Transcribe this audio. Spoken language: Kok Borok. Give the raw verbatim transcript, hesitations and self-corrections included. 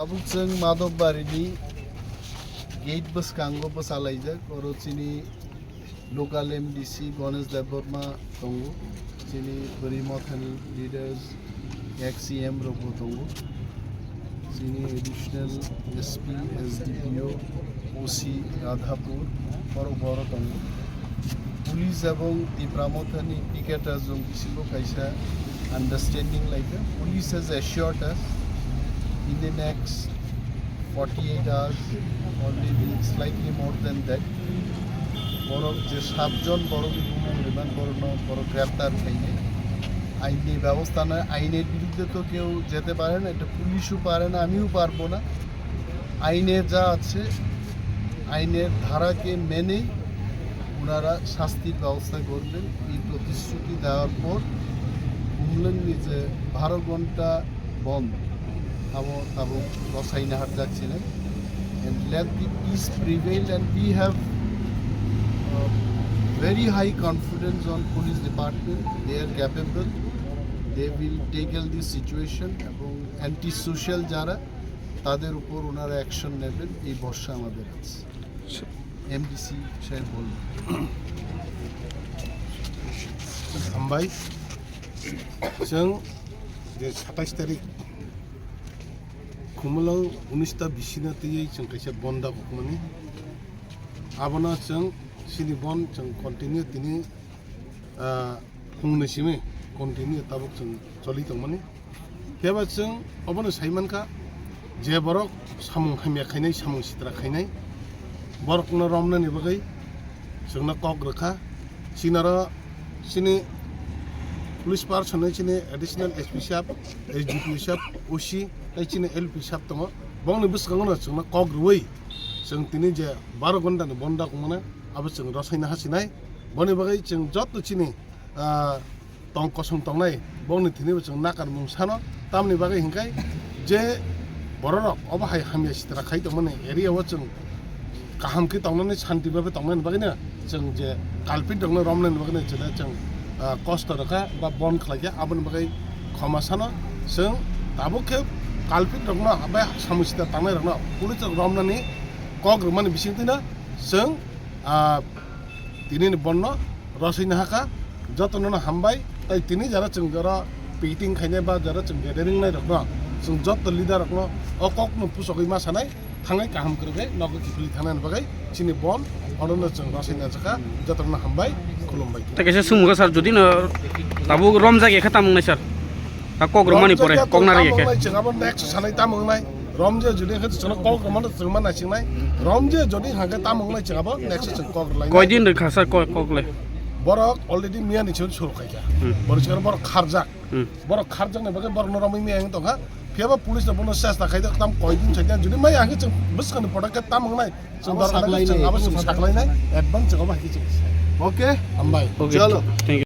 Tabuk chwng Madhobbarini gate bwskango bwchalaijak, oro chini local M D C Ganesh Debbarma tongo, chini Bwrwi Mothani leaders, ex C M rokbo tongo, chini additional S P, S D P O, O C Radhapur, borok boro tongo. Police ebong Tipra Mothani picketer jong bisingo kaisa understanding laikha. Police has assured us in the next forty-eight hours or maybe slightly more than that, borok je satjon borokni bumung rimani borokno borok greptar khainai. Ainni bebosta noi, ainer biruddhe to keu jete pare na, eta police-o pare na, amiu parbo na. আইনে যা আছে, আইনের ধারাকে মেনেই ওনারা শাস্তির ব্যবস্থা করবেন। এই প্রতিশ্রুতি দেওয়ার পর Khumlwngni je baro ghonta bond, abo tabuk rwsaina harjak chini. And let the peace prevail, and we have, uh, very high confidence on police department. They are capable. They will tackle this situation. এবং anti social যারা, তাদের উপর ওনারা অ্যাকশন নেবেন, এই ভরসা আমাদের আছে। আচ্ছা। এমডিসি সাহেব বলুন। Hambai, chwng je satais tarik Khumlwng unis ta bisina twiwi chwng kaisa bon da kokmani. Abono chwng chini bon chwng continue tini, ah, phungni simi continue tabuk chwng choli tongmani. Phiya ba chwng obono sai mankha je borok samung hamya khainai, samung sitra khainai, borokno romnani bagwi chwngno kok rwkha. Chini aro chini police person, chini additional S P sahab, S D P O sahab, O C, tei chini L P sahab tongo. Bongni bwskango no chwngno kok rwui chwng tini je baro ghonta ni bon da kokmani abo chwng rwsaina hasinai. Boni bagwi chwng joto chini, ah, tong kosong tongnai, bongni thwinibo chwng nakarmung sano. Tamni bagwi hinkhai je bororok obo hai hamya sitra khai tongmani area o chwng kaham khe tongnani, shanti bhabe tongnani bagwino chwng je culprit rokno romnani bagwino chwla chwng, ah, kosto rwkha ba bon khlaikha, aboni bagwi khoma sano. Chwng tabuk khe culprit rokno bai samung sitra tangnai rokno police rok romnani kok rwmani bisingtwino chwng, ah, tini ni bonno rwsaina hakha, jotono no hambai, tei tini jara chwng jara meeting khainai ba jara chwng gathering nai rokno, chwng joto leader rokno o kokno puchogwi ma sanai, thangai kaham kwrwkhe nogo kiphilwi thangnani bagwi chini bon, onono chwng rwsaina jakha, jotono no hambai, khulumbai. Tei kaisa sumukha sir, jodi no tabuk romjak ya khe tamo wngnai sir? Ta kok rwmani pore, kok narwk ya khe? Romjak ya, tamo wngnai chwng abo next sanai tamo wngnai. Romje jodi hwnkhe chwngno kok rwmano chwngma naisingknai. Romje jodi hwnkhe tamo wngnai chwng abo next chwng kok rwlainai. Koidin rwkha sir kok, kok le? Borok already miyani chwng suru khaikha. Hmm. Borok chwng borok kharjak. Hmm. Borok kharjakni bagwi borokno romwi miya wng tongkha. Phiyaba police rok bono chesta khaida tam koidin saida jodi maya hwnkhe chwng bwskangni photo khe tamo wngnai. Chwng abo dorkar saklainai. Chwng abo chwng saklainai. Advance chwng abo hai khe chwng. Okay? Hambai. Okay. Chalo. Thank you.